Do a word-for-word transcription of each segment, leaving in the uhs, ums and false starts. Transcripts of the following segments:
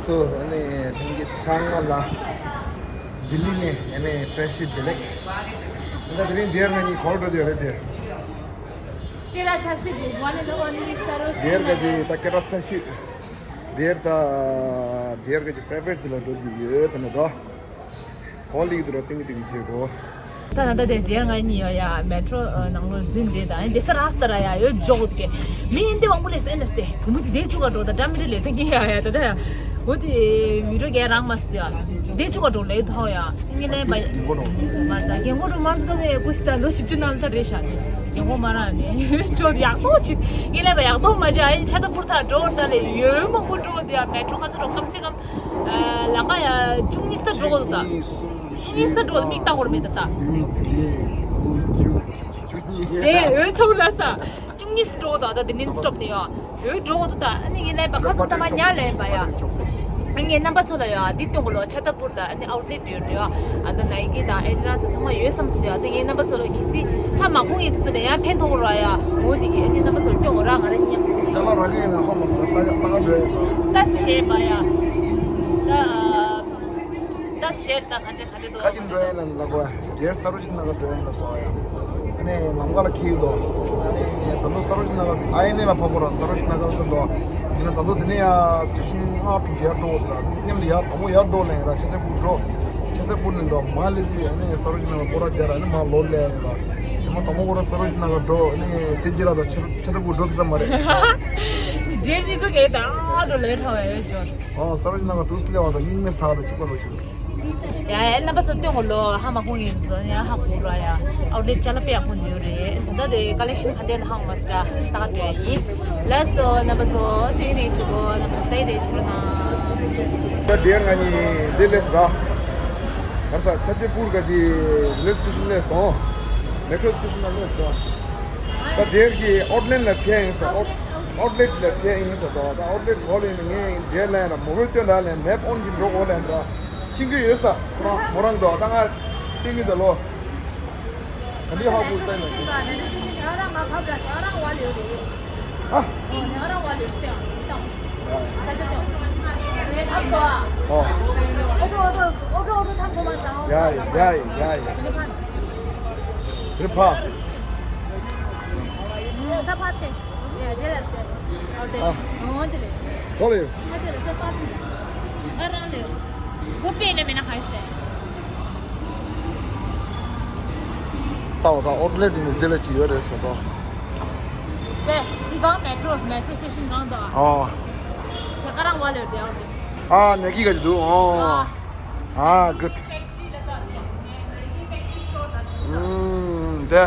སོ་ཨ་ནི་ལྷན་རྒྱས་ཚང་མ་ལ་ལྡི་ལི་ནས་ཨ་ནི་བཀྲ་ཤིས་བདེ་ལེགས། ད་དེ་རིང་ཌི་ཡར་ང་གཉིས་ག་པར་འགྲོ་རྒྱུ་རེད་ཌི་ཡར། སྐད་གྲགས་ཚ་ཤོས་དེ་one and only Sarojini Nagar. ཌི་ཡར་ག་གི་ད་སྐད་གྲགས་ཚ་ཤོས། ཌི་ཡར་ད་ཌི་ཡར་ག་གི་ཕེ་ཝ་རེཊ་དེ་ལ་འགྲོ་རྒྱུ་ཡོད་ད་ནི་ད། གོ་ལིག་དུ་ར་ཏིང་ཏིང་བྱེད་གོ། ད་ན་ད་དེ་ཌི་ཡར་ང་གཉིས་ཡོད་ཡ་མེ་ཊོ་ནང་ལོ་འཛིན་བསྡད་ད་ཨེ་འདི་ས་ར་སྟ་ར་ཡ་ཡོད་འཇོག་གོ་དུ་གེ། མི་ཨེ་འདི་དབང་པོ་ལས་སྟེ་ཨེ་ན་སྟེ་བུ་མོ་དེ་དེ་ཆུ་ག་འགྲོ་ད་འདྲ་མི་རེ་ལས་ད་གིན་ཡ་ཡ་ད་ད་ཡ། འོ་དེ་མི་རོ་གེ་རང་མ་སུ་ཡ། དེ་ཆུ་ག་འགྲོ་ལས་ཐོ་ཡ། ངེ་ལས་པ་ཡ། མ་ད་རྒན་གོ་རུ་མ་ད་བའི་ཀུ་ཤི་ད་ལོ་བཞི་བཅུ་ནང་ད་རེ་ཤ་ནི། རྒན་གོ་མ་ར་ནི་ཅོ་ཡག་ཏོ་ཆི། ངེ་ལས་པ་ཡག་ཏོ་མ་ཅི་ཨ་ཡིན་ཆ་ད་པུར་ཐ་འགྲོ་ད་ལས་ཡོད་མང་པོ་འགྲོ་དེ་ཡ་མེ་ཊོ་ག་ཚོ་རོ་ཀམ་སེ་ཀམ། ལ་ཀ་ཡ་བཅུ་གཉིས་ས་འགྲོ་གོ་ད། བཅུ་གཉིས་ས་འགྲོ་མིག་ལྟ་གོ་མེད་ད་ད། བདུན་བརྒྱད་དགུ་བཅུ་བཅུ་གཉིས། དེ་འོས་ཚོགས་ལ་ས་བཅུ་གཉིས་ས་འགྲོ་གོ་ད་ད་དེ་ནིན་སི་ཊོབ་ནི་ཡོ། འོས་འགྲོ་གོ་ད་ད་ཨ་ནི་ངེ་ལས་པ་ཁ་ཚོ་ད་མ་ཉ་ལས་པ་ཡ། ཨ་ངའི་རྣམ་པ་ཚོ་ལ་ཡོ་འདི་སྟོན་གོ་ལོ་ཆ་ད་པུར་ལ་ཨ་ནི་ཨའུཊ་ལེ་ཊི་ཡོད་ཡོ། ཨ་ད་ནའི་ཀི་དང་ཨེ་ཌི་ཌ་སི་ཚང་མ་ཡོད་བསམ་སི་ཡོ། ཨ་ད་ངའི་རྣམ་པ་ཚོ་ལ་གི་སི་ཧ་མ་ཕུང་ཡིན་ཚོ་ནས་ཡང་ཕན་ཐོགས་ར་ཡ། འོ་དེ་གི་ཨ་ནི་རྣམ་པ་ཚོ་ལ་སྟོན་གོ་ར་ང་ར་ཉམས། ཅ་ལག་རག་གི་ཡིན་ན་ཧ་མ་སོང་ད་ད་ག་འགྲོ་ཡ་ད། ད་ཤེས་པ་ཡ། ད་ད་ཤེས་ད་ག་འདི་ག་འདི་དོ། ཁ་ཅིག་འགྲོ་ཡ་ན་ལ་གོ་ཡ་ཌི་ཡར་ས་རོ་ཇི་ནག་ག་འགྲོ་ཡ་ན་སོ་ཡ། ཨ་ནི་ལམ་ཁ་ལ་ཁེལ་ཡོད་དོ། ཨ་ནི་ད་དུང་ས་རོ་ཇི་ནག་ག་ཨ་ཡ་ནི་ལ་ཕ་གོ་ར་ས་རོ་ཇི་ནག་ག་ལ་ད་དོ། ཡིན་ན་ད་དུང་དེ་ནས་ཡ་སི་ཊེ་ཤན་ལྔ་དྲུག་ཡར་འགྲོ་འོ་དེ་ར་མཉམ་དུ་ཡར་དང་པོ་ཡར་འགྲོ་ལེན་ར་ཆེ་ཚེ་པུར་འགྲོ། ཆེ་ཚེ་པུར་ནས་དོ་མ་ལེ་དེ་ཨ་ནི་ས་རོ་ཇི་ནག་ག་སྐོར་ར་རྒྱ་ར་ཨ་ནི་མ་ལོ་ལེ་ཡ་ར། ཞེ་མ་དང་པོ་གོ་ར་ས་རོ་ཇི་ནག་ག་འགྲོ་ཨ་ནི་དེ་རྗེས་ར་ད་ཆེ་ཚེ་པུར་འགྲོ་དུ་ས་མ་རེད། ཌི་ཡར་གཉིས་ཚོ་གས་ད་འགྲོ་ལེ་ཐོ་ཡ་ཡོད་ཇོ། ཨོ་ས་རོ་ཇི་ནག་ག་དུས་སུ་ལེ་བ་ད་སྙིང་མེ་ས་ད་གཅིག་པ་ལོ་ཆེ། ཡ་ཡ་རྣམ་པ་ཚོ་སྟོན་གོ་ལོ་ཧ་མ་ཧོང་ཡིན་ཙོ་ཡ་ཧ་གོ་ར་ཡ། ཨའུཊ་ལེ་ཊི་ཅ་ལག་དཔེ་ཡག་པོ་འདུག་རེད་ད་ལྟ་དེ་ཀ་ལེག་ཤན་ག་འདྲ་ལ་ཧང་མ་སི་ཏྲ་ད་ག་འདྲ་ཡིན། ལགས་སོ་རྣམ་པ་ཚོ་དེ་ནས་ཆུ་གོ་རྣམ་པ་ཚོ་ད་ཡི་དེ་ཆུ་རུ་ན། ད་ཌི་ཡར་ང་གཉིས་འདི་ལས་ར། ག་ས་ཆ་ཏེ་པུར་ག་ཅི་རེ་ལ་ཝེ་སི་ཊེ་ཤན་ལས་སོང་། མེ་ཊོ་སི་ཊེ་ཤན་ལ་ལས་སོང་། ད་ཌི་ཡར་གི་ཨའུཊ་ལེ་ཊི་ལ་ཁྲིད་ཡིན་ས་ཨའུཊ་ལེ་ཊི་ལ་ཁྲིད་ཡིན་ས་ད་ད་ཨའུཊ་ལེ་ཊི་གོ་ལེ་ནི་ངས་ཌི་ཡར་ལ་ཡིན་ན་མོ་གོས་སྟོན་ད་ལེན་མེབ་ཨོན་གྱི་འགྲོ་གོ་ལེན་ད། ཤིང་གི་ཡོད་ས། མོ་རང་མོ་རང་དོ་ད་ང་ཏིང་གི་ད་ལོ། ག་འདི་ཧ་གོ་ཏེ་ན་ཨ། ཨོ། ཡ་ཡ་ཡ་ཡ། རི་ཕ། ཨ། གོ་ལེ། ཏའོ་ད་ཨའུཊ་ལེ་ཊི་ནི་འདི་ལ་ཅི་ཡོད་རེད་ཟེར་ཏོ། ཏེ་འདི་གང་མེ་ཊོ་མེ་ཊོ་སི་ཊེ་ཤན་གང་དོ། ཨོ། ད་ག་རང་བ་ལེ་ཏེ་ཨའུཊ་ལེ་ཊི། ཨ་ནེ་ཀི་ག་ཅི་འདུག་ཨོ། ཨ་གུཌ། ཨུམ། དེ།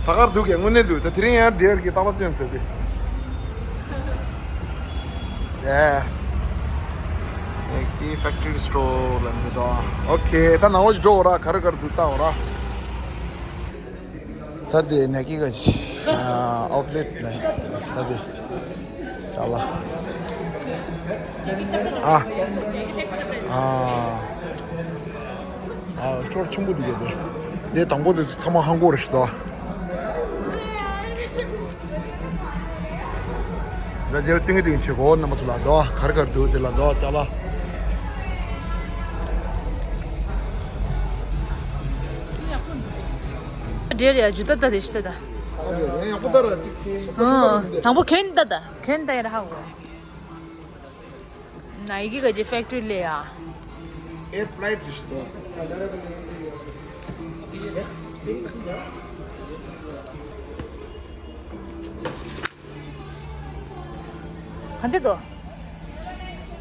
ད་གར་འདུག་གས་དངོས་གནས་འདུག་ད་དེ་རིང་ཡང་ཌི་ཡར་གྱི་རྟག་པར་བསྟན་སྟེ་དེ། དེ། ནེ་ཀི་ཕེག་ཊི་རི་སི་ཊོར་ལ་འདི་དང་། ཨོ་ཁེ་ད་ནང་ལོགས་ཀྱི་འགྲོ་འོ་ར་ག་རེ་ག་རེ་འདུག་ལྟ་འོ་ར། ད་དེ་ནེ་ཀི་ག་ཅི། ཨའུཊ་ལེ་ཊི་ནས་ད་དེ། ཅ་ལག་ཨ། ཨ། ཨ་སྟོར་ཆེན་པོ་འདུག་གས་དེ། དེ་དང་པོ་དེ་ཚང་མ་ཧང་གོ་རེད་ཤི་ད། ད་རྗེས་ཏིང་ཏིང་བྱེད་གོ་རྣམ་པ་ཚོ་ལ་དོ་ག་རེ་ག་རེ་འདུག་དེ་ལ་དོ་ཅ་ལག་འདྲེར་ཡ་ཇུ་ཏ་ཏ་དེ་ཤི་ད། ཨ་ཡ་ཡ་ཡག་པོ་ད་ར་ཅིག་ཨོ། དང་པོ་གྱོན་ད་ད་གྱོན་ད་ཡ་ར་ཧ་གོ། ནའི་ཀི་ག་ཅི་ཕེག་ཊི་རི་ལས་ཡ། ཨེར་ཕ་ལའེ་ཊི་རེད་ཤི་ད། ག་འདི་དོ།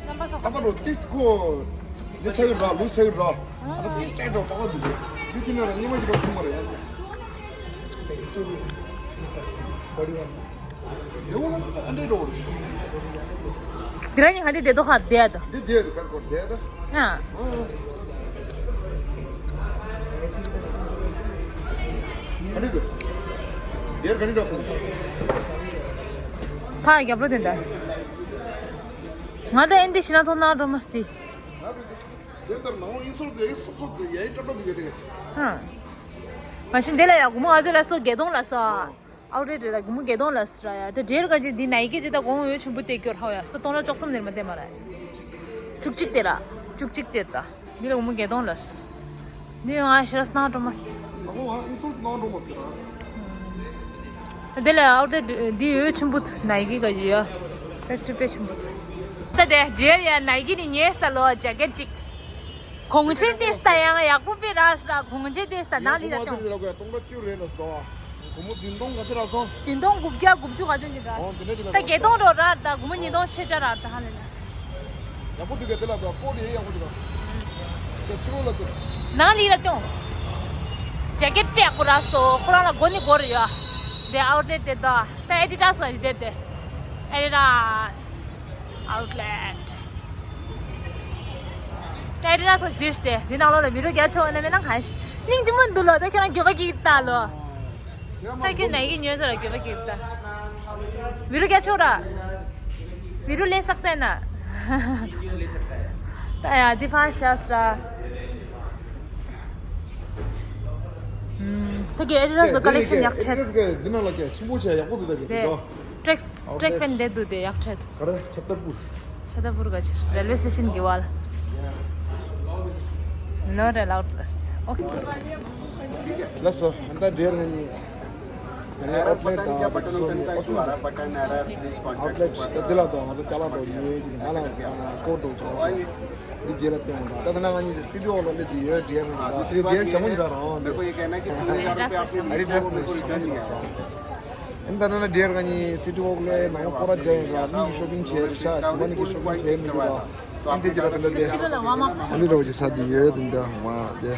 ཏག་ཏག་ལོ་ཏིས་ཁོ། འདི་ཆ་ཡོད་ར་ལུས་ཆ་ཡོད་ར། ཨ་ཏིས་ཏྲེ་འགྲོ་ཏག་ཏག་འདུག་གས། འདི་ཅི་ན་ར་ཉི་མ་ཅི་ར་ཐུང་མ་རེད་ཡ། འདི་འོ་ན་ཨ་འདྲེ་འགྲོ་རེད། འདི་ར་ཉི་ག་འདི་བསྡད་དོ་ཁ་བསྡད་དོ། འདི་བསྡད་དོ་ཁ་སྐོར་བསྡད་དོ། ཨ། ཨ་ནི་དེ། ཡར་ག་ནི་འདྲ་ཁུག་ཕ་རྒྱབ་ལོ་དེ་འདྲ། ང་ད་ཨེ་འདི་ཤི་ན་ཐོག་ན་འགྲོ་མ་སྟེ། དེ་ལྟར་ནང་ཡིན་ཚུལ་དེ་སོག་སོག་དེ་ཡའི་ཏྲ་ཏྲ་དེ་ག་དེ། ཧ། མ་གཞི་འདི་ལ་ཡ་དགུང་མོ་ཨ་ཙི་ལ་སོ་བརྒྱད་སྟོང་ལ་སོ། ཨའོ་རེད་རེད་ད་དགུང་མོ་བརྒྱད་སྟོང་ལ་སོ་ར་ཡ། དེ་འདྲེར་ག་ཅི་འདི་ནའི་ཀི་འདི་ད་དགོང་འོས་ཆུན་པོ་སྟེར་རྒྱུར་ཧ་ཡ་ས་སྟོང་ལ་བཅུ་གསུམ་ནེར་མ་སྟེར་མ་ར། བཅུ་གཅིག་དེ་ར། བཅུ་གཅིག་དེ་ད། འདི་ལ་འུ་མོ་བརྒྱད་སྟོང་ལ། འདི་ང་ཤི་ར་སྣང་འགྲོ་མ་སི། ཨ་ཁོ་ང་ཨིན་སོལ་ནང་འགྲོ་མ་སི་ར། འདི་ལ་ཨའུ་ཊི་ལེཊ་འདི་ཡོད་ཆེན་པོ་ཐུ་ནའི་ཀི་ག་ཇི་ཡ། དཔེ་ཆུ་དཔེ་ཆེན་པོ་ཐུ། ད་དེ་ཇེར་ཡ་ནའི་ཀི་ནི་ཉེས་ད་ལོ་ཇེ་ཀེཊ་ཅིག་གོང་ཆེན་ཏེ་སྟ་ཡང་ཡག་པོ་པེ་ར་སི་ར་གོང་ཆེན་ཏེ་སྟ་ནང་ལི་ར་ཏོང་། སྟོང་ཕྲག་བཅུ་རེད་ལ་སོ། སྒོར་མོ་བདུན་སྟོང་ག་ཚོད་རག་སོང་། བདུན་སྟོང་དགུ་བརྒྱ་དགུ་བཅུ་ག་ཚོད་ཅིག་རག་སོང་། དེ་འདྲ་ཅིག་ད་རག་བརྒྱད་སྟོང་རོ་རག་ད་སྒོར་མོ་ཉིས་སྟོང་ཕྱེད་བརྒྱ་རག་ད་ཧ་ལས་ན། ཡག་པོ་འདུག་གས་དེ་ལ་ད་ཀོ་ལི་ཡག་པོ་འདུག་གས། དེ་ཕྱི་ལོགས་ལ་དེ། ནང་ལི་ར་ཏོང་། ཇེ་ཀེཊ་དཔེ་ཡག་པོ་རག་སོང་། ཁོ་རང་ལ་མགོ་ནི་མགོ་རེ་ཡོད། དེ་ཨའུ་ཊི་ལེཊ་དེ་ད་ད་ཨེ་ཌི་ཌ་སི་ག་ཞིག་དེ་དེ། ཨེ་ཌི་ཌ་སི། ཨའུ་ཊི་ལེཊ། ད་ཨེ་ཌི་ཌ་སི་ག་ཞིག་དེ་ཞིག་དེ་དེ་ནང་ལོགས་ལ་མི་རོ་རྒྱ་ཆོག་ན་མེད་ན་ག་ཞིག་སྙིང་རྗེ་མོ་འདུག་ལོ། ད་ཁྱོད་རང་འགྱོད་པ་སྐྱེ་གི་ད་ལོ། ད་ཁྱོད་ནའི་ཀི་ཉོས་ས་ར་འགྱོད་པ་སྐྱེ་གི་ད། མི་རོ་རྒྱ་ཆོག་ར། མི་རོ་ལས་སག་ཏེ་ན། ད་ཡ་འདི་ཕ་ཤ་སི་ར། ད་གི་ཨེ་ཌི་ཌ་སི་ཀ་ལེག་ཤན་ཡག་ཆེད། ཨེ་ཌི་ཌ་སི་གི་འདི་ནང་ལ་ཀྱང་ཆེན་པོ་ཆེ་ཡག་པོ་འདུག་ད་གི་དེ་དེ་གོ། ཊེག་སི་ཊེག་སི་ཕེན་དེ་འདུག་དེ་ཡག་ཆེད། ག་རེ་ཆབ་ཏར་པུར། ཆབ་ཏར་པུར་ག་ཆེ་རེལ་ཝེ་སི་ཊེ་ཤན་གི་བར། ལོ་རེ་ལའུ་ཊི་ལེ་སི། ཨོ་ཁེ། ལགས་སོ། ཨ་ད་ཇེར་ང་གཉིས། ཨ་ནི་ཨའུ་ཊི་ལེཊ་དང་ཨ་ད་ཚོ་ནི་ཨའུ་ཊི་ལེཊ་ད་འདི་ལ་དང་ང་ཚོ་ཅ་ལག་འགྲོ་ཉོས་ཀྱི་ང་ལ་ཀོ་འགྲོ་ཅོག་སོང་། འདི་ཇེར་ལ་བསྟན་འོང་ད། ད་ད་ན་ང་གཉིས་སི་ཊི་ཨོ་ལ་སླེབས་དེ་ཡོད། ཇེར་ང་ད་ཇེར་ཞྭ་མོ་ཞིག་རག་རང་འདི། ཨ་ཌི་ཌ་སི་ཞྭ་མོ་ཞིག་རག་སོང་། ཨ་ནི་ད་ད་ན་ཇེར་ང་གཉིས་སི་ཊི་ཨོ་ལ་ནང་སྐོར་ར་རྒྱག་ཡིན་ར། མི་གི་ཤོ་པིང་བྱས་རེད་ཤག་ཞི་མ་ནི་གི་ཤོ་པིང་བྱས་མི་འདུག་ར། ཨ་འདི་ཇེར་ལ་ད་ད་དེ། ཕྱི་ལོགས་ལ་ཝལ་མར་ཊི། ཨ་ནི་རོ་ཅི་ས་འདི་ཡོད་འདི་འདྲ་མ་དེ།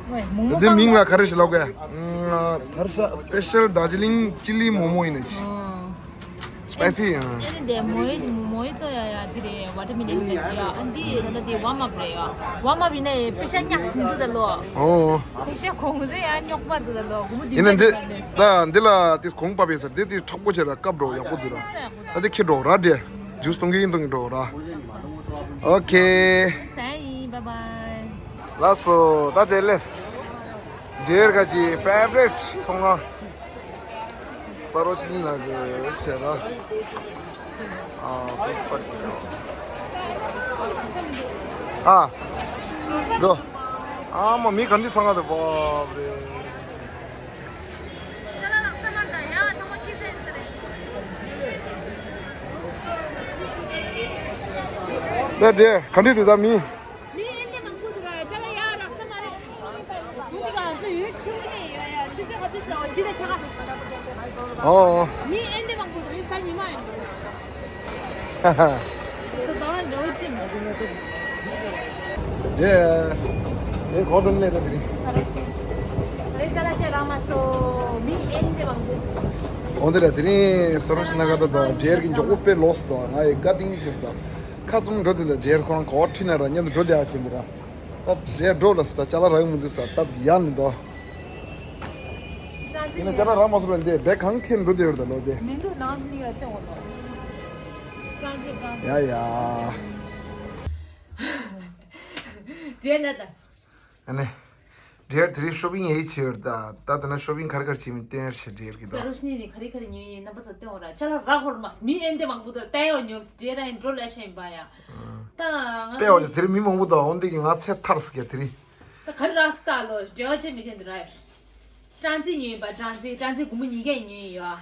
ཝེ་མོག་མོག་འདི་མིང་ལ་ག་རེ་ཞིག་ལབ་དགོས། ཨ་ག་རེ་ས་སི་པེ་ཤལ་དར་ཇི་ལིང་ཅི་ལི་མོག་མོག་ཡིན་ནི། ཨོ། སི་པའི་སི། ཨ་ཨ་ནི་དེ་མོ་ཧི་མོ་ཧི་ཏོ་ཡ་ཡ་དེ་རེད། ཝ་ཊར་མི་ལོན་ག་ཅི་ཡ། ཨ་འདི་ད་ལྟ་དེ་ཝརམ་ཨབ་རེད་ཡ། ཝརམ་ཨབ་ཡིན་ནའི་པེ་ཤ་ཉག་སི་མི་འདུག་ད་ལོ། ཨོ། པེ་ཤ་གོང་ཟེ་ཡ་རྙོག་པ་འདུག་ད་ལོ། སྒོར་མོ་བདུན་ཡིན་ན་འདི་ད་འདི་ལ་དེ་གོང་པ་བས་ཟེར་དེ་དེ་མཁྲེགས་པོ་བྱས་ར་སྐབས་འགྲོ་ཡག་པོ་འདུག་ར། ད་དེ་ཁྱེར་འགྲོ་ར་དེ། ཇུས་གཏོང་གི་ཡིན་གཏོང་གི་འགྲོ་ར། ཨོ་ཁེ། ཟ་ཡིན། བཱའི་བཱའི། ལགས་སོ། ད་དེ་ལས། ཇེར་ག་ཅི་ཕེ་ཝ་རི་ཊི་ཚོང་ཁང་། ས་རོ་ཅི་ནི་ལ་གི་ཟེར་ར། ཨ་ཕུས་པར་གི་ཡོ། ཨ། འགྲོ། ཨ་མ་མི་ག་འདི་ཚང་ག་དེ་བབ་རེད། ད་དེ་ག་འདི་དེ་ད་མི། མི་ཨེ་འདྲ་མང་པོ་འདུག་ར། ཅ་ལག་ཡག་རག་ས་མ་རེད། འདི་ག་ང་ཚོ་ཡུལ་ཆེན་པོ་ནས་ཡོད་ཡ། ཆུ་ཚོད་ག་ཚོད་ཞིག་ལ་བཞི་དང་ཕྱེད་ཀ། ཨོ། མི་ཨེ་འདྲ་མང་པོ་འདུག་མི་ས་ཉི་མ་ཡོད་འདུག་ཧ་ཧ། ད་འགྲོ་ཅི་མ་འདུག་ན་ཏོ། དེ་དེ་གོ་དོན་ལས་ད་དེ་རིང་། ས་རོ་ཤི་ནི། རེ་ཅ་ལག་ཆེ་རག་མ་སོང་། མི་ཨེ་འདྲ་མང་པོ། འོ་དེ་ལ་དེ་རིང་ས་རོ་ཤི་ན་ག་ད་དང་ཇེར་གི་མགྱོགས་པོ་དཔེ་ལོག་སོང་། ང་ཡི་བཀའ་དྲིན་ཆེ་སོང་། ཁ་ཙུམ་འགྲོ་དེ་ལ་ཇེར་ཁོ་རང་གོ་ཁྲིད་ན་ར་མཉམ་དུ་འགྲོ་དེ་ཨ་ཆེན་པོ་ར། ད་རེད་འགྲོ་ལ་ས་ད་ཅ་ལག་རག་མི་འདུག་ས་སྟབས་ཡག་ནི་འདུག་ཡིན་ན་ཅ་ལག་རག་མ་སོང་བས་འདི་བེག་གང་འཁྱེར་འགྲོ་དེ་ཡོད་ད་ལོ་དེ། མི་འདུག་ནང་དུ་ནི་ཡོད་ཏེ་འོ་ལོ། ཀྲང་ཙེ་ཀྲང་ཙེ། ཡ་ཡ། རེད་ལ་ད། ཨ་ནི། ཇེར་དེ་རིང་ཤོ་པིང་ཡེ་བྱེད་ཡོད་ད། ད་ད་ན་ཤོ་པིང་ག་རེ་ག་རེ་བྱེད་མི་སྟོན་ཤེས་ཇེར་གི་ད། ས་རོ་ཤི་ནི་ནི་ག་རེ་ག་རེ་ཉོས་ཡིན་རྣམ་པ་ཚོ་སྟོན་འོ་ར། ཅ་ལག་རག་ཧོར་མ་སོང་། མི་ཨེ་འདྲ་མང་པོ་འདུག་ལྟ་ཡོང་ཉོབ་སི་ཇེར་ར་ཡིན་འགྲོ་ལ་ཤེས་ཡིན་པ་ཡ། ད་ང་དཔེ་འོ་ཚོ་དེ་རིང་མི་མང་པོ་འདུག་འོན་ཏེ་གི་ང་ཚེ་ཐར་སི་ག་དེ་རིང་། ད་ག་རེ་རག་སི་ད་ལོ་འབྲེལ་བ་བྱེད་མི་ཐེན་དུ་ར། ཀྲང་ཙེ་ཉོས་ཡིན་པ། ཀྲང་ཙེ་ཀྲང་ཙེ་སྒོར་མོ་ཉིས་བརྒྱ་ཉོས་ཡིན་ཡོ།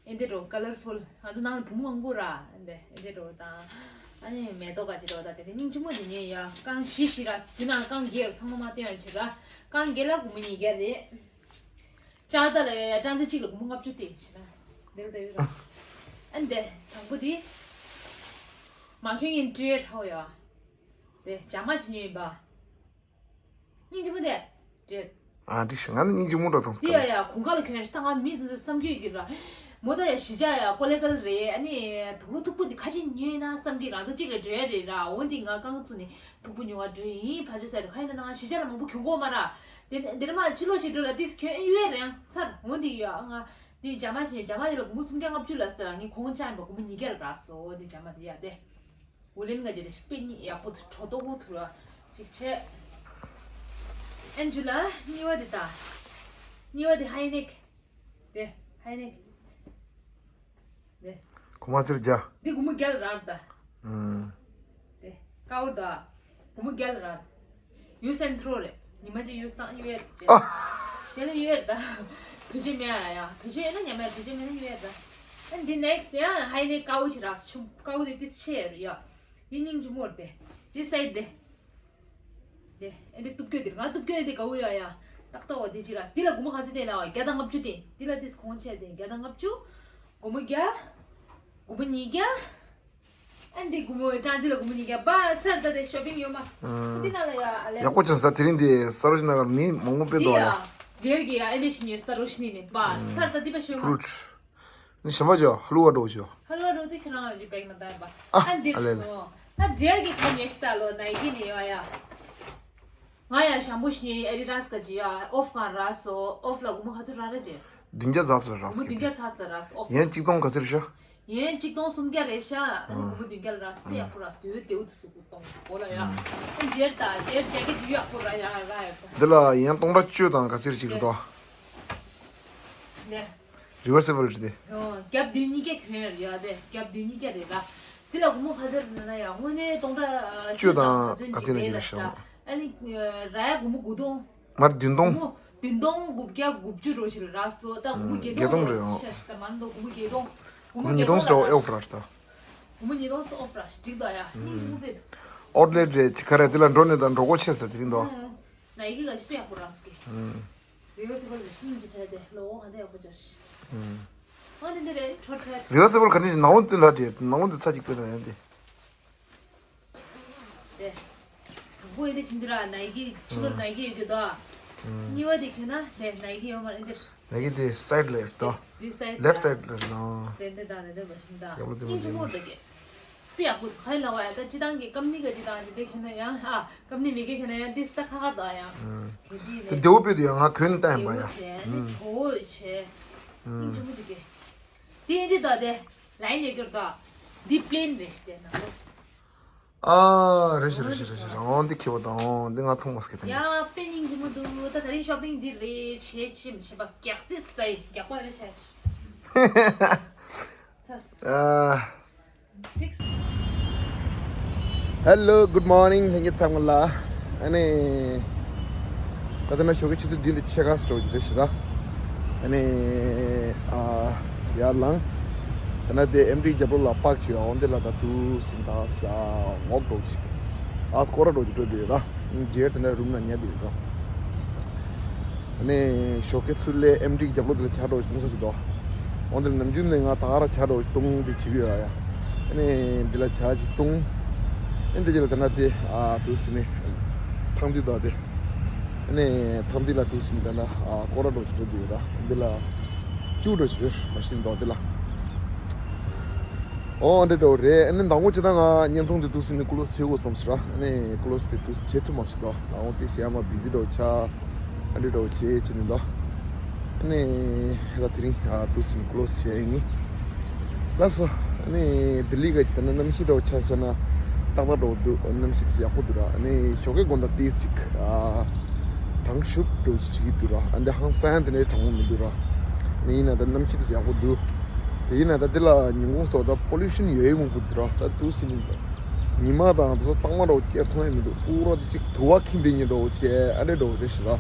ཨེ་འདྲ་འགྲོ་ཀ་ལར་ཕུལ། ང་ཚོ་ནང་ལ་བུ་མོ་མང་པོ་ར། ཨེ་འདྲ་ཨེ་འདྲ་འགྲོ་དང་། ཨ་ནི་མེ་ཏོག་ག་ཅི་འགྲོ་ད་དེ་དེ་སྙིང་རྗེ་མོ་དེ་ཉོས་ཡོ། རྐང་བཞི་བཞི་ར། དེ་ནང་རྐང་བརྒྱད་ཚང་མ་མ་སྟོན་ཡ་བྱེད་ར། རྐང་བརྒྱད་ལ་སྒོར་མོ་ཉིས་བརྒྱ་རེད། ཅང་ཏ་ལ་ཡོད་ཡ་ཀྲང་ཙེ་གཅིག་ལ་སྒོར་མོ་ལྔ་བཅུ་སྟེར་ཞེ་ན། འདིར་ལྟ་ཡོད་ར། ཨ་འདི་དང་པོ་འདི། མ་ཁྱོད་ངན་སྤྲོད་ཧྲའོ་ཡ། དེ་ཇ་མ་ཞིག་ཉོས་ཡིན་པ། སྙིང་རྗེ་མོ་དེ། དེ། ཨ་འདི་ཞིག་ང་ནི་སྙིང་རྗེ་མོ་འགྲོ་ཐང་སི་དེ་ཡ་ཡ་གོང་ཁ་ལ་གྱོན་ཞིག་ད་ང་མི་ཚོ་བསམ་རྒྱུ་ཡོད་ཀྱི་ར། མོ་ད་ཡ་གཞིས་ཆགས་ཡ་ཀོ་ལེ་གལ་རེད། ཨ་ནི་དུག་མོ་མཐུག་པོ་འདི་ཁ་ཅིག་ཉོས་ན་བསམ་གྱི་རང་ཚོ་གཅིག་ལ་འགྲོ་ཡ་རེད་ར། འོ་འདི་ང་རྐང་བཙུགས་ནས་དུག་པོ་ཉོ་བ་འགྲོ་ཡིན་ཕ་ཆོས་ཟེར་ཁ་ཡིན་ན་ང་གཞིས་ཆགས་ལ་མང་པོ་གྱོན་གོ་མ་ར། དེ་དེ་ནས་མ་ཕྱི་ལོགས་ཤིག་འགྲོ་ལ་ཏིས་གྱོན་ཨེ་ཡོད་རེད་ཡང་ཚར། འོ་འདི་ཡ་ང་འདི་ཇ་མ་ཞིག་ཉོས། ཇ་མ་དེ་ལ་སྒོར་མོ་སུམ་བརྒྱ་ལྔ་བཅུ་ལ་ཟེར་ར། ངས་གོང་ཅག་ཡིན་པ་སྒོར་མོ་ཉིས་བརྒྱ་ལ་རག་སོང་། འོ་འདི་ཇ་མ་དེ་ཡ་དེ། ཝུ་ལེན་ག་ཅི་རེ་ཤི་པེ་ནི་ཡག་པོ་དུ་དྲོ་ཏོག་པོ་དུ་ར་ཅིག་ཆེ། ཨན་ཇུ་ལ་གཉིས་པ་དེ་ད། གཉིས་པ་དེ་ཧའི་ནེག་དེ་ཧའི་ནེག་དེ། གོ་མ་ཚིར་རྒྱ། འདི་སྒོར་མོ་བརྒྱ་ལ་རག་ད། ཨུམ། ཀའུ་ད། སྒོར་མོ་བརྒྱ་ལ་རག་ཡུ་སེན་ཐྲོ་རེད། ཉི་མ་གཅིག་ཡུ་སྟངས་ཡོད་རེད། ཨ། དེ་ལ་ཡོད་རེད་ད། བེད་སྤྱོད་མེད་ཡ་ར་ཡ། བེད་སྤྱོད་ཡོད་ན་ཉམས་ཡ། བེད་སྤྱོད་མེད་ན་ཡོད་རེད་ད། ཨ་འདི་ནེག་སི་ཡ་ཧའི་ནེ་ཀའུ་ཅི་རག་ཆུ་ཀའུ་དེ་ཏིས་ཆེ་ཡ་རེད་ཡ། འདི་སྙིང་རྗེ་མོ་རེད་དེ། འདི་སའིད་དེ། དེ་ཨ་འདི་གཏུབ་རྒྱུ་དེ་ང་གཏུབ་རྒྱུ་དེ་ཀའུ་ཡ་ཡ། ཏག་ཏག་བ་དེ་ཅི་རག་འདི་ལ་སྒོར་མོ་ག་ཚོད་དེ་ན་བ་བརྒྱ་དང་ལྔ་བཅུ་དེ། འདི་ལ་ཏིས་གོང་ཆེ་དེ་བརྒྱ་དང་ལྔ་བཅུ། སྒོར་མོ་བརྒྱ། སྒོར་མོ་ཉིས་བརྒྱ། ཨ་འདི་སྒོར་མོ་ཊན་ཛི་ལ་སྒོར་མོ་ཉིས་བརྒྱ་པ་སར་ད་དེ་ཤོ་པིང་ཡོད་མ། ཨ། འདི་ན་ལ་ཡ་ཨ་ལེ། ཡག་པོ་བྱུང་ས། དེ་རིང་འདི་སར་ཝོ་ཇི་ནགར་མི་མང་པོ་དཔེ་འདུག་ཡ། འདི་ཡ། ཇེར་གི་ཡ་ཨ་ནེ་ཤི་ཉེ་སར་ཝོ་ཇི་ནི་ནི་པ་སར་ད་འདི་པ་ཤོད་མ། ཕུ་རུ་ཊི། ནི་ཞིམ་པ་ཅོ་ཧ་ལུ་བ་འགྲོ་ཅོ། ཧ་ལུ་བ་འགྲོ་དེ་ཁྱེད་རང་ལ་ཇི་བེག་ན་ད་ཡ་པ། ཨ་ཨ་འདི་ཨ་ལེ་ལེ། ད་ཇེར་གི་ཁ་ཉེ་ཤི་ད་ལོ་ནའི་ཀི་ནི་ཡ་ཡ། ང་ཡང་ཞང་པོ་ཞིག་ཨེ་ཌི་ཌ་སི་ག་ཅི་ཡ་ཨོཕ་གང་རག་སོ། ཨོཕ་ལ་སྒོར་མོ་ག་ཚོད་རག་རེད་དྲན། བདུན་བརྒྱ་ཙམ་ལ་རག་སོ། སྒོར་མོ་བདུན་བརྒྱ་ཙམ་ལ་རག་སོ་ཨོཕ། ཡན་གཅིག་སྟོང་ག་ཚོད་རེད་ཤག་ཡན་གཅིག་སྟོང་སུམ་བརྒྱ་རེད་ཤག་ཨ་ནི་ཨ། སྒོར་མོ་བདུན་བརྒྱ་ལ་རག་སོ། དཔེ་ཡག་པོ་རག་སོ། དེའུ་དེའུ་དུ་སུ་གུ་གཏོང་གོ་ལ་ཡ། ཨ་ཇེར་ད་ཇེར་ཇེ་ཀེ་ཊི་ཡག་པོ་རག་ཡ་རག་ཡ་ད། འདི་ལ་ཡན་སྟོང་ཕྲག་བཅུ་དང་ག་ཚོད་ཅིག་རེད་དོ། ནས། རི་ཝར་སི་བལ་རེད་དེ། ཨོ། རྒྱབ་བདུན་ཉིས་བརྒྱ་གྱོན་ཡ་རེད་ཡ་དེ། རྒྱབ་བདུན་ཉིས་བརྒྱ་རེད་ལ། དེ་ལ་སྒོར་མོ་ག་ཚོད་རེད་ན་ཡ་དངོས་གནས་སྟོང་ཕྲག་བཅུ་དང་ག་ཚོད་ཅིག་རེད་ལ་ཤག་ཨ་ནི་ར་ཡ་སྒོར་མོ་དགུ་སྟོང་། མར་བདུན་སྟོང་། སྒོར་མོ་བདུན་སྟོང་དགུ་བརྒྱ་དགུ་བཅུ་རོ་ཞིག་ལ་རག་སོ། ད་སྒོར་མོ་བརྒྱད་སྟོང་རེད་ཤག་ཤག་ད་མ་འདུག་སྒོར་མོ་བརྒྱད་སྟོང་། སྒོར་མོ་ཉིས་སྟོང་ལ་ཨོ་ཕ་ར་ད། སྒོར་མོ་ཉིས་སྟོང་ཨོ་ཕ་ར་ཞིག་འགྲིག་ད་ཡ། སྙིང་རྗེ་མོ་དཔེ་འདུག་ཨོ་ལེ་རེད་ཅི་ག་རེད། དེ་ལ་འགྲོ་ནས་ད་འགྲོ་སྒོ་ཆེ་ས་དེ་རིང་དོ། ནའི་ཀི་ག་ཅི་དཔེ་ཡག་པོ་རག་སོ་གི། རི་ཝར་སི་བལ་གྱི་སྙིང་རྗེ་བྲལ་ཏེ་ལོ་འོ་ག་འདྲ་ཡག་པོ་འབྱོར་ཤག་ཨ་ནི་འདི་རེད་ཁྲོ་ཁྲོ། རི་ཝར་སི་བལ་ག་ནས་ནང་ལོགས་འདི་ལ་རེད། ནང་ལོགས་འདི་ཚ་གཅིག་པོ་ན་ཡང་འདི། དེ། དང་པོ་ཡིན་ན་ཁྱིམ་འདི་ར་ནའི་ཀི་ཕྱི་ལོགས་ནའི་ཀི་ཡོད་ཀྱི་དོ། གཉིས་པ་དེ་ཁྱོད་ན་དེ་ནའི་ཀི་ཡོད་མ་རེད་འདིར། ནའི་ཀི་དེ་སའིད་ལ་ཡོད་དོ། འདི་སའིད་ལེབ་སའིད་ལ་ནོ། དེ་འདི་དང་དེ་འདི་མ་ཤིང་དང་། ཡག་པོ་འདི་མ་སྙིང་རྗེ་མོ་འདི་གི། དཔེ་ཡག་པོ་འདུག་ག་ཡིན་ལ་བ་ཡ། ད་སྤྱི་བཏང་གི་ཀམ་ནི་ག་ཅི་དང་དེ་འདྲ་ཁྱོད་ན་ཡང་ཨ། ཀམ་ནི་མི་གི་ཁྱོད་ན་ཡང་འདི་སྟ་ཁ་ཁ་དང་ཡང་། ཨ། གལ་ཏེ་དེ་ནས་དེའུ་དཔེ་དུ་ཡང་ང་གོན་ནས་བཏང་ཡིན་པ་ཡ། དེའུ་བྱས་ནི་ཇོ་བོ་བྱས། སྙིང་རྗེ་མོ་འདི་གི། དེ་འདི་དང་དེ་ལའིན་ཡོད་རྒྱུར་དང་། འདི་པི་ལེན་རེད་ཤི་དེ་ནང་ལོགས། ཨ། རེད་ཤི་རེད་ཤི་རེད་ཤི། འོ་འདི་ཁེ་བོ་དང་འོ་འདི་ང་མཐོང་མ་སྐད་དང་། ཡ་དཔེ་སྙིང་རྗེ་མོ་འདུག་ད་ད་རིང་ཤོ་པིང་འདི་རེད་བྱས་ཅི་མི་བྱེད་པ་རྒྱག་ཅི་ཟེར་རྒྱག་པ་རེད་བྱས། ཚ། ཨ། ཧེ་ལོ། གུཌ་མོར་ནིང་། ལྷན་རྒྱས་ཚང་མ་ལ། ཨ་ནི། ད་ལྟ་ན་ཞོགས་ཀའི་ཆུ་ཚོད་བདུན་དང་ཕྱེད་ཀ་ཙམ་འགྲོ་གི་རེད་ཤག་ར། ཨ་ནི། ཨ། ཡར་ལངས། ད་ན་དེ་ཨེམ་ཌི་རྒྱབ་ལོགས་ལ་པག་བྱས། འོ་འདི་ལ་ད་དུས་ཟིན་ད་ས་ངོག་འགྲོ་ཅིག་ཨ་སྐོར་ར་འགྲོ་གི་འགྲོ་དེ་ར། འདིར་དེ་འདྲ་རུམ་ན་ཉལ་དེ་རེད་དོ། ཨ་ནི་ཞོགས་ཀའི་ཚུར་ལས་ཨེམ་ཌི་རྒྱབ་ལོགས་དེ་ལ་ཇ་འདྲ་བོ་ཞིག་བཏུང་ས་ཞིག་འདུག་འོ་འདི་ལ་ནམ་རྒྱུན་ནས་ང་ད་ག་རང་ཇ་འདྲ་བོ་ཞིག་བཏུང་དེ་བྱེད་ཀྱི་ཡོད་ཡ། ཨ་ནི་འདི་ལ་ཇ་ཅིག་བཏུང་། ཨ་འདི་རྗེས་ལ་ད་ན་དེ་ཨ་དུས་ཟིན་ནས་ཐང་འདི་དང་དེ། ཨ་ནི་ཐང་འདི་ལ་དུས་ཟིན་ད་ན་ཨ་སྐོར་ར་འདྲ་བོ་ཞིག་འགྲོ་དེ་ཡོད་ར། འདི་ལ་ཅུ་འདྲ་བོ་ཞིག་ཡོད་མ་ཤེས་འདུག་འདི་ལ། ཨོ་ཨ་འདྲ་འདྲ་བོ་རེད། ཨ་ནི་མདང་དགོང་ཅི་ད་ང་བརྙན་ཐུང་དེ་དུས་ཟིན་ནས་ཀུ་ལོ་སི་བྱེད་དགོས་བསམ་སོང་ར། ཨ་ནི་ཀུ་ལོ་སི་དེ་དུས་བྱེད་ཐུབ་མ་སོང་། ད་ཨོ་དེ་སི་ཡ་མ་བི་ཟི་འདྲ་བོ་ཆགས། ཨ་འདྲ་འདྲ་བོ་བྱས་བྱས་ནས་འདུག་ཨ་ནི་ད་དེ་རིང་ཨ་དུས་ཟིན་ཀུ་ལོ་སི་བྱས་ཡིན། ལགས་སོ། ཨ་ནི་ལྡི་ལི་ག་ཅི་ད་ན་གནམ་གཤིས་འདྲ་བོ་ཆ་བཞག་ན་ཏག་ཏག་འདྲ་བོ་འདུག་གནམ་གཤིས་དེ་ཡག་པོ་འདུག་ར། ཨ་ནི་ཞོགས་ཀའི་དགོང་དག་ཏོག་ཙམ་ཅིག་ཨ་གྲང་ཤུགས་འདྲ་བོ་ཅིག་བྱེད་ཀྱི་འདུག་ར། ཨ་འདི་ཧང་སང་དེ་འདྲའི་གྲང་མོ་མི་འདུག་ར། ཨ་ནི་ཡིན་ན་ད་གནམ་གཤིས་དེ་ཡག་པོ་འདུག་དེ་ཡིན་ན་ད་འདི་ལ་ཉིན་གུང་སོགས་ད་པོ་ལུ་ཤན་ཡོད་ཡོད་མང་པོ་འདུག་ར། ད་དུས་ཟིན་ཉི་མ་དང་དེ་ཚོ་གཙང་མ་འདྲ་བོ་ཅིག་མཐོང་ཡ་མི་འདུག་ཀུ་ར་དེ་ཅིག་དུ་བ་ཁེངས་དེ་ཉིད་འདྲ་བོ་བྱས་ཨ་འདྲ་འདྲ་བོ་རེད་ཤག་ར།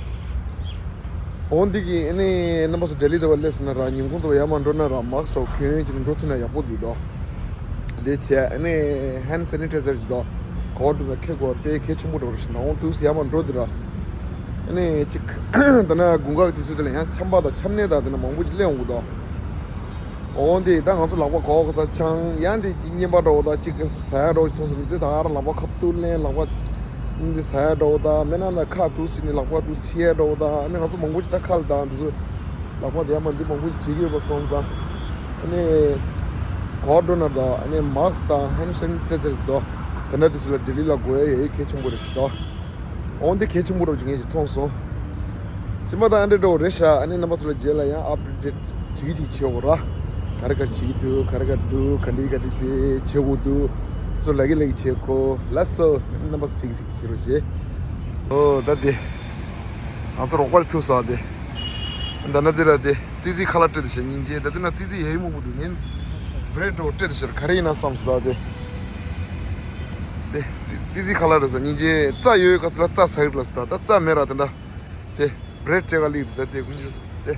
འོ་འདི་གི་ཨ་ནི་རྣམ་པ་ཚོ་ལྡི་ལི་དུ་བ་སླེབས་སོང་ན་ར་ཉིན་གུང་དུ་བ་ཡར་མར་འགྲོ་ན་ར་མཱསྐ་འདྲ་བོ་གྱོན་ཅིག་འགྲོ་ཐུབ་ན་ཡག་པོ་འདུག་དོ། དེ་བྱས་ཨ་ནི་ཧེན་ཌི་སེ་ནི་ཊའི་ཛར་ཅིག་དང་ག་བ་འགྲོ་ན་ཁེ་གོ་དཔེ་གལ་ཆེན་པོ་འདྲ་བོ་རེད་ཤག་ནང་འོང་དུས་ཡར་མར་འགྲོ་དུས་ར། ཨ་ནི་ཅིག་ད་ན་དགུན་ཁ་གི་དུས་ཚོད་དེ་ལ་ཡང་ཆམ་པ་དང་ཆམ་ནད་དང་དེ་ན་མང་པོ་ཅིག་སླེབས་འོང་གི་འདུག་འོ་འདི་ད་ང་ཚོ་ལག་པ་གོག་ས་ཆང་ཡང་འདི་ཅིག་རྔན་པ་འདྲ་བོ་དང་ཅིག་ཟ་ཡ་འདྲ་བོ་ཅིག་མཐོང་སོང་། འདི་ད་ག་རང་ལག་པ་ཁ་ཐུག་ལེན་ལག་པ་འདི་ཟ་ཡ་འདྲ་བོ་དང་མེད་ན་ན་ཁ་ཐུག་ཟིན་ནས་ལག་པ་ཐུག་ཕྱི་ཡ་འདྲ་བོ་དང་ཨ་ནི་ང་ཚོ་མང་པོ་ཅིག་ད་ཁ་ལ་དང་འདི་ཚོ་ལག་པ་དེ་ཡང་མ་འདི་མང་པོ་ཅིག་བྱེད་ཀྱི་ཡོད་པ་སོང་ཙང་ཨ་ནི་གོ་ཌོ་ནར་དང་ཨ་ནི་མཱསྐ་དང་ཧེན་ཌི་སེ་ནི་ཊའི་ཛར་དང་དེ་འདྲ་དེ་ཚོ་ལ་ལྡི་ལི་ལ་དགོས་ཡ་ཡོད་གལ་ཆེན་པོ་རེད་ཤག་དོ། འོ་འདི་གལ་ཆེན་པོ་རོ་ཅིག་ངས་ཅིག་མཐོང་སོང་། སེམས་པ་དང་ཨ་འདྲ་འདྲ་བོ་རེད་ཤག་ཨ་ནི་རྣམ་པ་ཚོ་ལ་རྗེས་ལ་ཡང་ཨབ་ཌེ་ཊི་ཅིག་ཅིག་བྱེད་དགོས་ར། ག་རེ་ག་རེ་བྱེད་ཀྱི་འདུག་ག་རེ་ག་རེ་འདུག་ག་འདྲའི་ག་འདྲའི་དེ་བྱེད་དགོས་འདུག་ཚོ་ལ་གི་ལ་གི་བྱེད་དགོས་ལ་སོ། རྣམ་པ་ཚོ་ཅིག་ཅིག་བྱེད་རོགས་བྱེད། ཨོ་ད་དེ། ང་ཚོ་རོགས་པ་ལ་ཐུག་སོང་དེ། ད་ན་དེ་ལ་དེ་ཙི་ཙི་ཁ་ལག་སྤྲད་དེ་ཤག་སྙིང་རྗེ། ད་དེ་ན་ཙི་ཙི་ཡེ་མོ་བུ་དུ་ནིན། བྷི་རེཌ་འདྲ་བོ་སྤྲད་དེ་ཤག་ག་རེ་ཡིན་ན་བསམ་སོང་ད་དེ། དེ་ཙི་ཙི་ཙི་ཁ་ལག་རེད་ཟེར། སྙིང་རྗེ། རྩྭ་ཡོད་ཡོད་ག་ཚོད་ལ་རྩྭ་ཟ་གི་རེད་ཟེར། ད་ད་རྩྭ་མེད་ར། དེ་འདྲ་དེ་བྷི་རེཌ་སྤྲད་ག་ལིག་དེ་ད་དེ་ཀུན་སྤྱོད་སོང་དེ།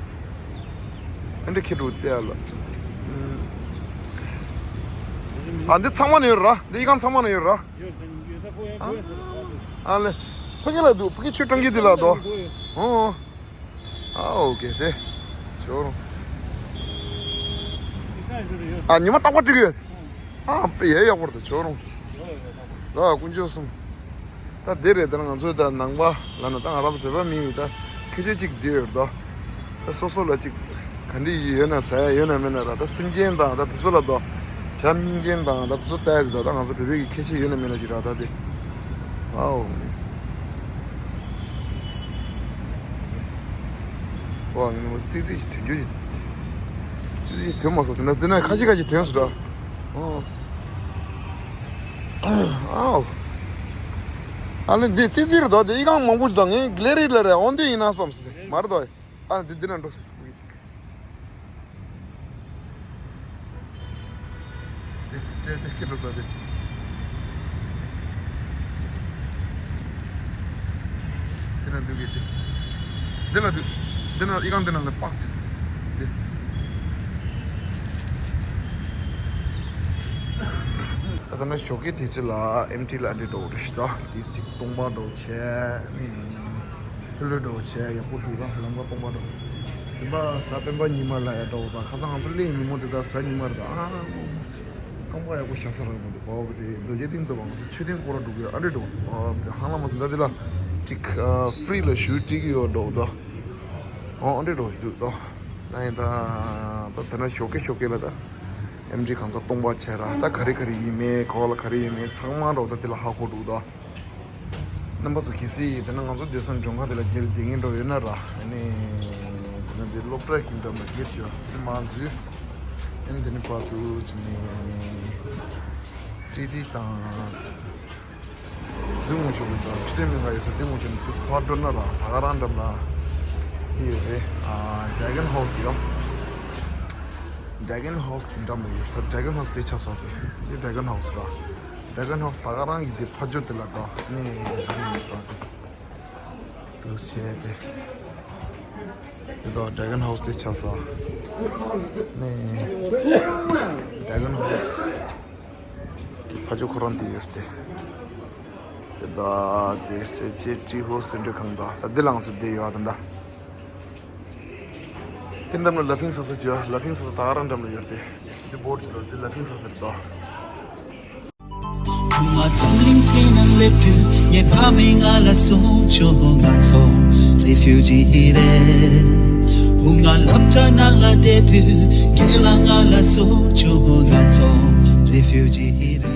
ཨ་འདྲ་ཁྱེད་འགྲོ་དེ་ཨ་ལ། ཨ་འདི་ཚང་མ་ནས་ཡོད་ར། འདི་ཨི་ཁང་ཚང་མ་ནས་ཡོད་ར། ཨ་ལེ། ཕ་གི་ལ་འདུག་ཕ་གི་ཆུ་གྲང་གི་དེ་ལ་དོ། ཨོ། ཨ་ཨོ་ཀེ་དེ། ཇོ་རུང་། ཨ་ཉི་མ་རྟག་པར་འགྲིག་ཡོད། ཨ་དཔེ་ཡག་པོ་རེད་ཇོ་རུང་། ར་ཀུན་སྤྱོད་གསུམ། ད་དེ་རེད། ད་ང་ཚོའི་ད་ནང་པ་ལ་ན་ད་ང་རང་ཚོ་བོད་པ་མིན་ཡིན། ད་ཁྱད་ཆོས་གཅིག་འདི་ཡོད་དོ། ད་སོ་སོ་ལ་གཅིག་ག་འདྲ་ཡོད་ན་ཟ་ཡ་ཡོད་ན་མེད་ན་ར། ད་སེམས་ཅན་དང་ད་དེ་ཚོ་ལ་དོ། བྱམས་སྙིང་རྗེ་དང་ད་དེ་ཚོ་ལྟ་ཡ་ཟེར་དོ། ད་ང་ཚོ་བོད་པའི་གི་ཁྱད་ཆོས་ཡོད་ན་མེད་ན་གཅིག་ར་ད་དེ། ཨའོ། ཝ་ངས་མོ་ཙིག་ཙིག་ཞིག་ཐོན་རྒྱུ་ཞིག་ཙིག་ཙིག་ཐོན་མ་སོང་། དེ་ན་དེ་ན་ཁ་ཤས་ཁ་ཤས་ཐོན་སོང་ར། ཨོ། ཨའོ། ཨ་ལེ་འདི་ཙིག་ཙིག་རེད་དོ། དེ་ཨི་ཁང་མང་པོ་ཞིག་དང་ངས་གླེ་རིགས་ལ་རེད། འོན་ཏེ་ཡིན་ན་བསམ་སོང་། དེ་མ་རེད་དོ། ཨ་འདི་འདི་ན་འགྲོ་སོང་། དེ་དེ་དེ་ཁྱེད་འགྲོ་ས་དེ། དེ་ན་འདུག་གི་དེ། འདི་ལ་འདུག་འདི་ན་ཨི་ཁང་འདི་ན་ལ་པག་དེ། དེ། ད་ལྟ་ན་ཞོགས་ཀས་དུས་ཚོད་ལ་ཨེམ་ཊི་ལ་འདི་འགྲོ་རེད་ཤི། ད་དེ་སི་ཊིག་སྟོང་པ་འགྲོ་བྱས་ནས། ལྷོད་ལྷོད་འགྲོ་བྱས་ཡག་པོ་འདུག་ད་ལམ་ཁ་སྟོང་པ་འགྲོ། སེམས་པ་གཟའ་སྤེན་པ་ཉི་མ་ལ་ཡ་འགྲོ་ད། ཁ་སང་ང་ཚོ་གླེང་ཉིན་མོ་དེ་ད་གཟའ་ཉི་མ་རེད་ད། ཨ་རྐང་པ་ཡག་པོ་བཞག་ས་རག་མ་འདུག་བ་བ་དེ་རྡོ་རྗེ་གདན་དུ་བ་ང་ཚོ་མཆོད་རྟེན་སྐོར་ར་འགྲོ་གི་ཨ་འདྲེ་འགྲོ་བ་བ་དེ་ཧང་ལ་མ་སོང་། ད་དེ་ལ་ཅིག་ཕི་རི་ལ་ཞུ་སྤྲད་ཀྱི་ཡོད་འགྲོ་ད། ཨ་འདྲེ་འགྲོ་འདུག་ད། ད་ཡིན་ད། ད་དེ་ན་ཞོགས་ཀས་ཞོགས་ཀས་ལ་ད། ཨེམ་ཊི་གང་ཚ་སྟོང་པ་བྱས་ར། ད་ག་རེ་ག་རེ་ཡིན་མེད་གོ་ལ་ག་རེ་ཡིན་མེད་ཚང་མ་འགྲོ་ད་དེ་ལ་ཧ་གོ་འདུག་ད། རྣམ་པ་ཚོ་གལ་སྲིད་དེ་ན་ང་ཚོ་བསྡད་ས་མགྲོན་ཁང་དེ་ལ་སྒེར་བསྡད་མཁན་འགྲོ་ཡོད་ན་ར། ཨ་ནི་དེ་ན་དེ་སློབ་གྲྭ་གི་འགྲམ་ལ་སྒེར་ཞོ་དེ་མ་འཛུལ། ཨ་ནི་དེ་ནི་བར་དུ་ཅི་ནི་ཀྲི་ཏི་དང་། དེ་ངོ་ཤོག་གི་དང་ཁྲི་དེ་མི་འགའ་ཡོད་ས་དེ་ངོ་ཤོག་ནི་དུ་ཕར་འགྲོ་ན་ར་ད་ག་རང་འགྲམ་ལ་ཡོད་རེད། ཨ་ཌེ་གོན་ཧའུ་སི་ཡོད། ཌེ་གོན་ཧའུ་སི་གི་འགྲམ་ལ་ཡོད་ས། ཌེ་གོན་ཧའུ་སི་དེ་ཆགས་སོང་དེ། དེ་ཌེ་གོན་ཧའུ་སི་ར། ཌེ་གོན་ཧའུ་སི་ད་ག་རང་གི་དེ་ཕ་ཇོ་དེ་ལ་ད་ནས་ད་ནས་ཙ་དེ་དུ་བྱས་ཏེ། དེ་ད་ཌེ་གོན་ཧའུ་སི་དེ་ཆགས་ས་ནས་ཌེ་གོན་ཧའུ་སི་ཕ་ཇོ་ཁོ་རང་དེ་ཡོད་དེ། དེ་ད་དེ་སེར་བྱེས་ཀྲི་ཧོ་སེ་འདྲ་གང་ད་ད་དེ་ལ་ང་ཚོ་བསྡད་ཡོད་ད་ད། དེ་འགྲམ་ལ་ལ་ཕིང་ས་ས་ཅི་ཡ་ལ་ཕིང་ས་ས་ད་ག་རང་འགྲམ་ལ་ཡོད་དེ། དེ་བོར་ཅི་ལ་དེ་ལ་ཕིང་ས་ས་རེད་ད། བུང་བ་འཛམ་གླིང་སྟེང་ན་སླེབས་དུས་ངའི་ཕ་མས་ང་ལ་གསུངས་བྱུང་། ང་ཚོ་རི་ཕིའུ་ཇི་རེད། བུ་ང་སློབ་གྲྭ་ནང་ལ་བསྡད་དུས་ཁྱེད་ལ་ང་ལ་གསུངས་བྱུང་། ང་ཚོ་རི་ཕིའུ་ཇི་རེད།